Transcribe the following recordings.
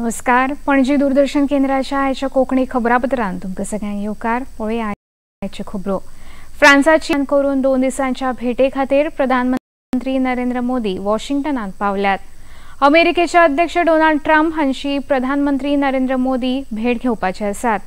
नमस्कार, पणजी दूरदर्शन केंद्राच्या आयच्या कोंकणी खबरापत्रांत तुमकां सगळ्यांक येवकार. पळोवया आयच्यो खबरो. फ्रांसाची करून 2 दिसांच्या भेटे खातीर प्रधानमंत्री नरेंद्र मोदी वॉशिंग्टनांत पावल्यात. अमेरिकेचे अध्यक्ष डोनाल्ड ट्रम्प हांची प्रधानमंत्री नरेंद्र मोदी भेट घेवपाचे आसात.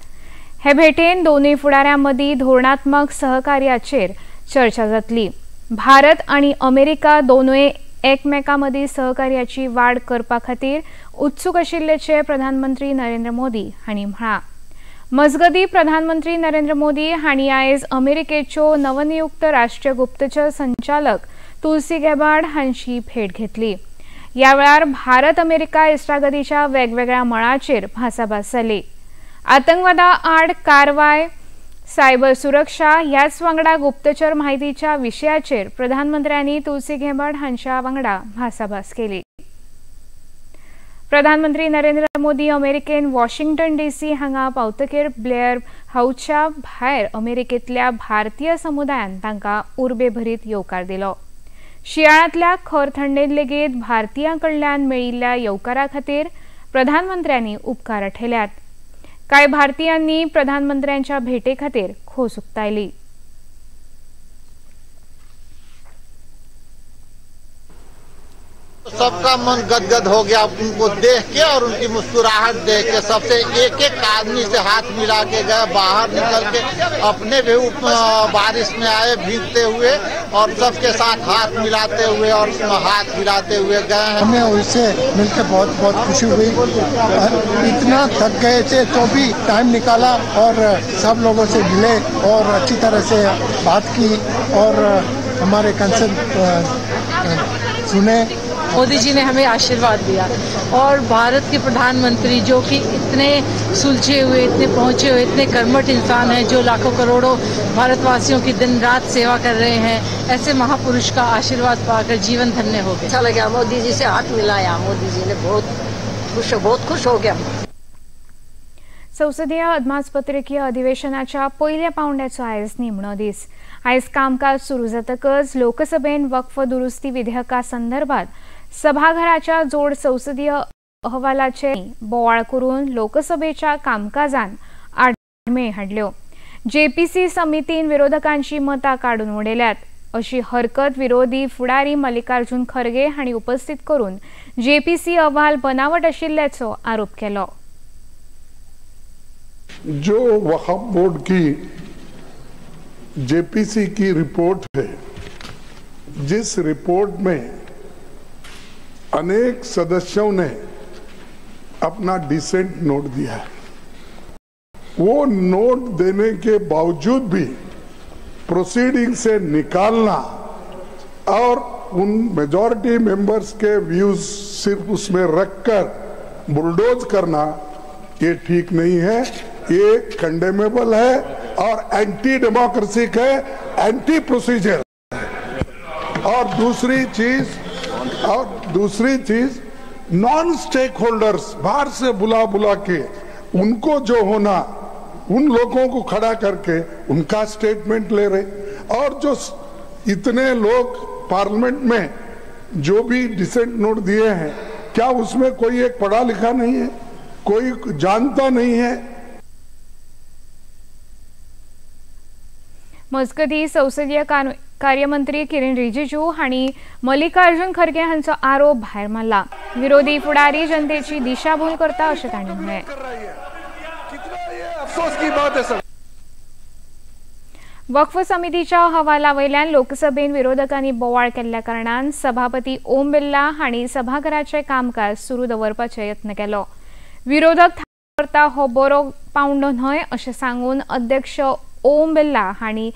हे भेटेन दोनूय फुडाऱ्यां मदीं धोरणात्मक सहकार्याचेर चर्चा जातली. भारत आनी अमेरिका दोनूय एकमेकां मदीं सहकार्याची वाड करपा खातीर उत्सूक आशिल्ल्याचें प्रधानमंत्री नरेंद्र मोदी हांणी म्हळां. मजगतीं प्रधानमंत्री नरेंद्र मोदी हांणी आयज अमेरिकेच्यो नवनियुक्त राष्ट्रीय गुप्तचर संचालक तुलसी गॅबार्ड हांची भेट घेतली. ह्या वेळार भारत अमेरिका इश्टागतीच्या वेगवेगळ्या मळाचेर भासाभास जाली. आतंकवादा आड कारवाय, सायबर सुरक्षा ह्याच वांगडा गुप्तचर माहितीच्या विशयाचेर प्रधानमंत्र्यांनी तुलसी गॅबार्ड हांच्या वांगडा भासाभास केली. प्रधानमंत्री नरेंद्र मोदी अमेरिकेन वॉशिंग्टन डीसी हांगा पावतकीर ब्लेअर हाऊसच्या भायर अमेरिकेंतल्या भारतीय समुदायान तांकां उर्बेभरीत येवकार दिलो. शियाळांतल्या खर थंडेन लेगीत भारतीयां कडल्यान मेळिल्ल्या येवकारा खातीर प्रधानमंत्र्यांनी उपकार आठयल्यात. कांय भारतीयांनी प्रधानमंत्र्यांच्या भेटे खातीर खोस उक्तायली. सबका मन गदगद हो गया उनको देख के और उनकी मुस्कुराहट देख के. सबसे एक एक आदमी से हाथ मिला के गए, बाहर निकल के अपने भी बारिश में आए भीगते हुए और सबके साथ हाथ मिलाते हुए और हाथ हिलाते हुए गए हैं. हमें उससे मिलकर बहुत बहुत खुशी हुई. इतना थक गए थे तो भी टाइम निकाला और सब लोगों से मिले और अच्छी तरह से बात की और हमारे कंसर्न सुने. मोदी जी ने हमें आशीर्वाद दिया और भारत के प्रधानमंत्री जो कि इतने सुलझे हुए, इतने पहुँचे हुए, इतने कर्मठ इंसान हैं, जो लाखों करोड़ों भारतवासियों की दिन रात सेवा कर रहे हैं, ऐसे महापुरुष का आशीर्वाद पाकर जीवन धन्य हो गया. अच्छा लगा, मोदी जी से हाथ मिलाया, मोदी जी ने बहुत खुश हो गया. संसदीय अदमासपत्रकीय अधिवेशनाच्या पयल्या पावंड्याचो आयज निमणो दीस. आयज कामकाज सुरू जातकच लोकसभेन वक्फ दुरुस्ती विधेयका संदर्भात सभाघराच्या जोड संसदीय अहवालाचे बोवाळ करून लोकसभेच्या कामकाजान आडमेळ हाडल्यो. जेपीसी समितीन विरोधकांची मतां काडून उडयल्यात अशी हरकत विरोधी फुडारी मल्लिकार्जुन खरगे हांणी उपस्थित करून जेपीसी अहवाल बनावट आशिल्ल्याचो आरोप केलो. जो वक्फ बोर्ड की जेपीसी की रिपोर्ट है, जिस रिपोर्ट में अनेक सदस्यों ने अपना डिसेंट नोट दिया है, वो नोट देने के बावजूद भी प्रोसीडिंग से निकालना और उन मेजॉरिटी मेंबर्स के व्यूज सिर्फ उसमें रखकर बुलडोज करना, ये ठीक नहीं है. ये कंडेमेबल है और एंटी डेमोक्रेसी है, एंटी प्रोसीजर है. और दूसरी चीज नॉन स्टेक होल्डर्स बाहर से बुला बुला के उनको जो होना, उन लोगों को खड़ा करके उनका स्टेटमेंट ले रहे. और जो इतने लोग पार्लियामेंट में जो भी डिसेंट नोट दिए हैं, क्या उसमें कोई एक पढ़ा लिखा नहीं है, कोई जानता नहीं है? मजगतीं संसदीय कार्यमंत्री किरण रिजिजू हांणी मल्लिकार्जुन खरगे हांचो आरोप भायर मारला. विरोधी फुडारी जनतेची दिशाभूल करता अशें तांणी म्हळें. वक्फ समितीच्या अहवाला वयल्यान लोकसभेन विरोधकांनी बोवाळ केल्ल्या कारणान सभापती ओम बिर्ला हांणी सभाघराचें कामकाज सुरू दवरपाचो यत्न केलो. विरोधक करता हो बरो पावंडो न्हय अशें सांगून अध्यक्ष ओम बिर्ला हांणी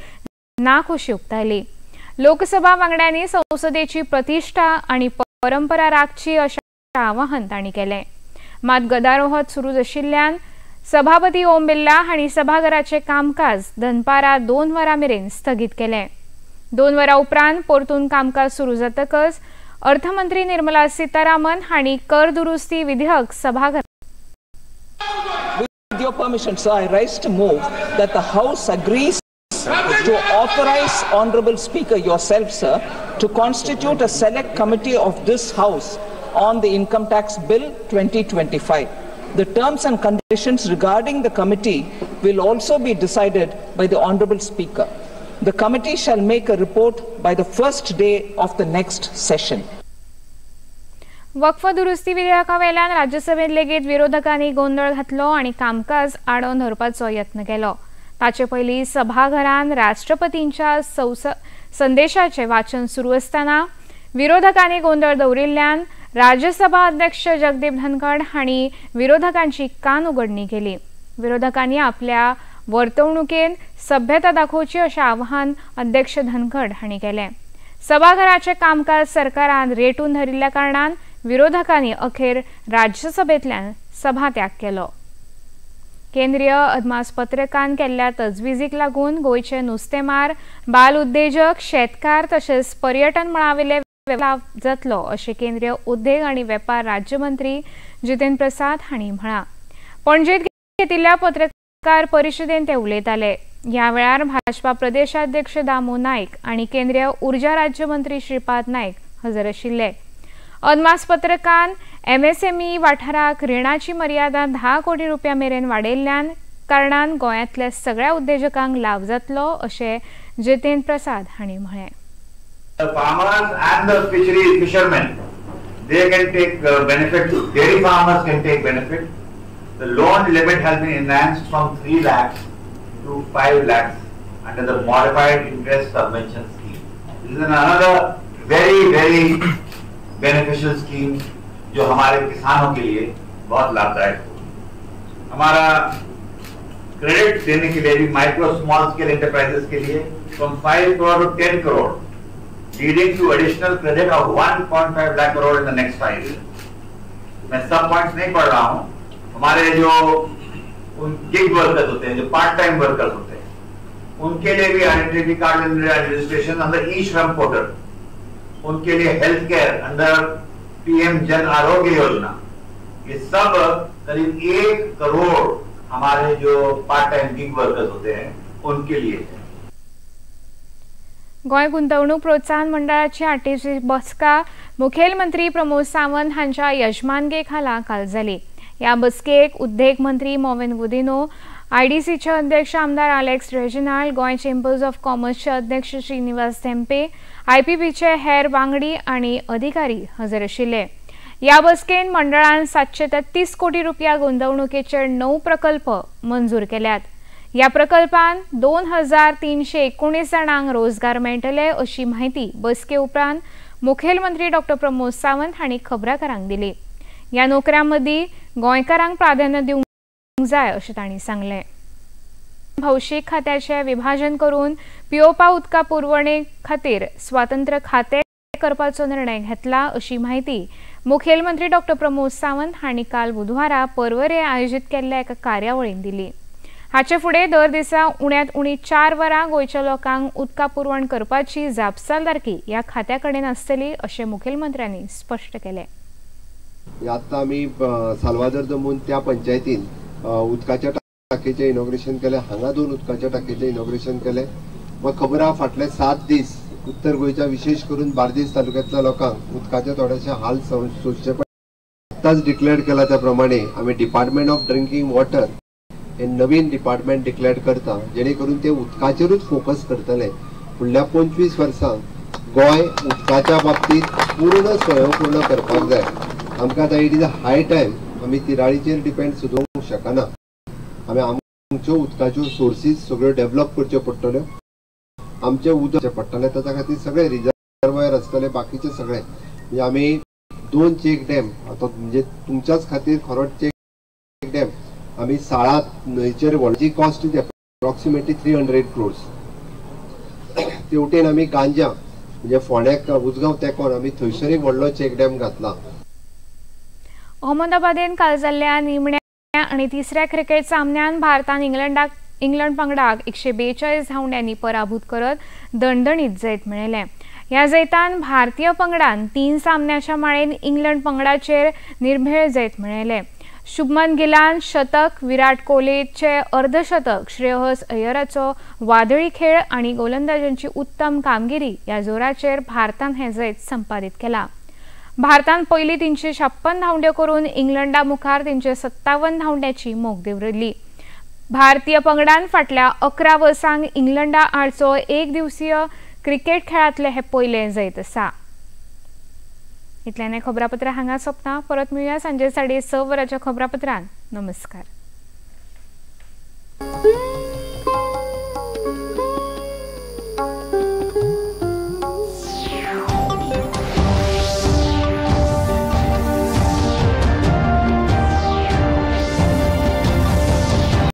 नाखोशी उक्तायली. लोकसभा वांगड्यांनी संसदेची प्रतिष्ठा आनी परंपरा राखची अशें आवाहन तांणी केलें. मात गदारोहत सुरू आशिल्ल्यान सभापती ओम बिर्ला हांणी सभाघराचें कामकाज दनपारां 2 वरां मेरेन स्थगीत केलें. 2 वरां उपरांत परतून कामकाज सुरू जातकच अर्थमंत्री निर्मला सीतारामन हांणी कर दुरुस्ती विधेयक सभाघरात. With your permission, sir, I rise to move that the House agrees to authorize Honorable Speaker yourself, sir, to constitute a select committee of this House on the Income Tax Bill 2025. The terms and conditions regarding the committee will also be decided by the Honorable Speaker. The committee shall make a report by the first day of the next session. Waqf दुरुस्ती विधेयका वेल्यान राज्यसभेत लेगीत विरोधकांनी गोंदळ घातलो आनी कामकाज आडोवन धरपाचो यत्न केलो. ताचे पयलीं सभाघरान राष्ट्रपतींच्या संदेशाचें वाचन सुरू आसतना विरोधकांनी गोंदळ दवरिल्ल्यान राज्यसभा अध्यक्ष जगदीप धनखड हांणी विरोधकांची कान उगडणी केली. विरोधकांनी आपल्या वर्तवणुकेन सभ्यता दाखोवची अशें आवाहन अध्यक्ष धनखड हांणी केलें. सभाघराचें कामकाज सरकारान रेटून धरिल्ल्या कारणान विरोधकांनी अखेर राज्यसभेंतल्यान सभात्याग केलो. केंद्रीय अदमासपत्रकान केल्ल्या तजवीजीक लागून गोंयचे नुस्तेमार, बाल उद्देजक, शेतकार तशेंच पर्यटन मळावेले लाव जातलो अशें केंद्रीय उद्देग आनी वेपार राज्यमंत्री जितेंद्र प्रसाद हांणी म्हळां. पणजेंत घेतिल्ल्या पत्रकार परिशदेंत ते उलयताले. ह्या वेळार भाजपा प्रदेशाध्यक्ष दामू नायक आनी केंद्रीय उर्जा राज्यमंत्री श्रीपाद नायक हजर आशिल्ले. अदमासपत्रकान एमएसएमई वाठाराक रिणाची मर्यादा 10 कोटी रुपया मेरेन वाडयल्ल्यान कारणान गोंयांतल्या सगळ्या उद्देजकांक लाव जातलो अशें जितेंद्र प्रसाद हांणी म्हळें. The farmers and the fishermen, they can take benefit. Dairy farmers can take benefit. The loan limit has been enhanced from 3 lakhs to 5 lakhs under the modified interest subvention scheme. This is another very, very beneficial scheme जो हमारे किसानों K लिए बहुत लाभदायक हो. हमारा credit देने K लिए भी micro small scale enterprises K लिए from 5 crore to 10 crore, leading to additional credit of 1.5 lakh crore in the next 5 years. मैं सब पॉइंट्स नहीं पढ़ रहा हूं. हमारे जो उन गिग वर्कर्स होते हैं, जो पार्ट टाइम वर्कर्स होते हैं, उनके लिए भी identity card and registration under e Shram portal, उनके लिए health care under PM Jan Arogya Yojana, ये सब करीब 1 करोड़ हमारे जो पार्ट टाइम गिग वर्कर्स होते हैं उनके लिए है. गोंय गुंतवणूक प्रोत्साहन मंडळाची 8वी बसका मुखेलमंत्री प्रमोद सावंत हांच्या यजमानगे खाला काल जाली. ह्या बसकेक उद्देग मंत्री मॉविन गुदिन्हो, आयडीसीचे अध्यक्ष आमदार Alex Reginald, Goa chambers of कॉमर्सचे अध्यक्ष श्रीनिवास धेंपे, आयपीबीचे हेर वांगडी आनी अधिकारी हजर आशिल्ले. ह्या बसकेन मंडळान 733 कोटी रुपया गुंतवणुकीचे 9 प्रकल्प मंजूर केल्यात. ह्या प्रकल्पान 2319 जाणांक रोजगार मेळटले अशी म्हायती बसके उपरांत मुखेलमंत्री डॉ प्रमोद सावंत हांणी खबराकारांक दिली. ह्या नोकऱ्यां मदीं गोंयकारांक प्राधान्य दिवंक जाय अशें तांणी सांगलें. भौशीक खात्याचें विभाजन करून पियोवपा उदका पुरवणे खातीर स्वतंत्र खातें करपाचो निर्णय घेतला अशी म्हायती मुखेलमंत्री डॉ प्रमोद सावंत हांणी काल बुधवारा पर्वरे आयोजीत केल्ल्या एका कार्यावळींत दिली. हाचे फुडें दर दिसा उण्यांत उणी 4 वरां गोंयच्या लोकांक उदका पुरवण करपाची जापसालदारकी ह्या खात्या कडेन आसतली अशें मुखेलमंत्र्यांनी स्पश्ट केलें. आतां आमी साल्वादर दमून त्या पंचायतीन उदकाच्या टाकेचें इनॉग्रेशन केलें, हांगा 2 उदकाच्या टाकेचें इनॉग्रेशन केलें. म्हाका खबर आहा फाटले 7 दीस उत्तर गोंयच्या विशेष करून बार्देस तालुक्यांतल्या लोकांक उदकाचे थोडेशे हाल सोंसचे पडटा. आतांच डिक्लेअर केला त्या प्रमाणे आमी डिपार्टमेंट ऑफ ड्रिंकींग वॉटर हे नवीन डिपार्टमेंट डिक्लेअर करता, जेणे करून ते उदकाचेरूच फोकस करतले. फुडल्या 25 वर्सां गोंय उदकाच्या बाबतींत पूर्ण स्वयंपूर्ण करपाक जाय. आमकां आतां it is a high time, आमी तिराळीचेर डिपेंड सुदोवंक शकना. आमी आमच्यो उदकाच्यो सोर्सीस सगळ्यो डेवलप करच्यो पडटल्यो, आमचें उदक पडटलें, ताच्या खातीर सगळे रिजर्वायर आसतले, बाकीचे सगळे. म्हणजे आमी 2 चेक डॅम आतां म्हणजे तुमच्याच खातीर खरोट चेक डॅम आमी साळा न्हंयचेर व्हडली कॉस्ट is approximately 300 crores. तेवटेन आमी गांजा म्हणजे फोंड्याक उजगांव तेंकोन आमी थंयसर एक व्हडलो चेक डॅम घातला. अहमदाबादेन काल जाल्ल्या निमण्या आनी तिसऱ्या क्रिकेट सामन्यान भारतान इंग्लंड पंगडाक 142 धांवड्यांनी पराभूत करत दणदणीत जैत मेळयलें. ह्या जैतान भारतीय पंगडान 3 सामन्याच्या माळेन इंग्लंड पंगडाचेर निर्भेळ जैत मेळयलें. शुभमन गिलान शतक, विराट कोहलीचे अर्धशतक, श्रेयस अय्यराचो वादळी खेळ आनी गोलंदाजांची उत्तम कामगिरी ह्या जोराचेर भारतान हें जैत संपादीत केलां. भारतान पयली 356 धांवड्यो करून इंग्लंडा मुखार 357 धांवड्याची मोख दवरिल्ली. भारतीय पंगडान फाटल्या 11 वर्सांक इंग्लंडा आडचो एक दिवसीय क्रिकेट खेळांतले हे पयले जैत आसा. इतल्यान खबरापत्र हांगा सोंपता. परत मेळुया सांजे 6:30 वरांच्या खबरापत्रान. नमस्कार.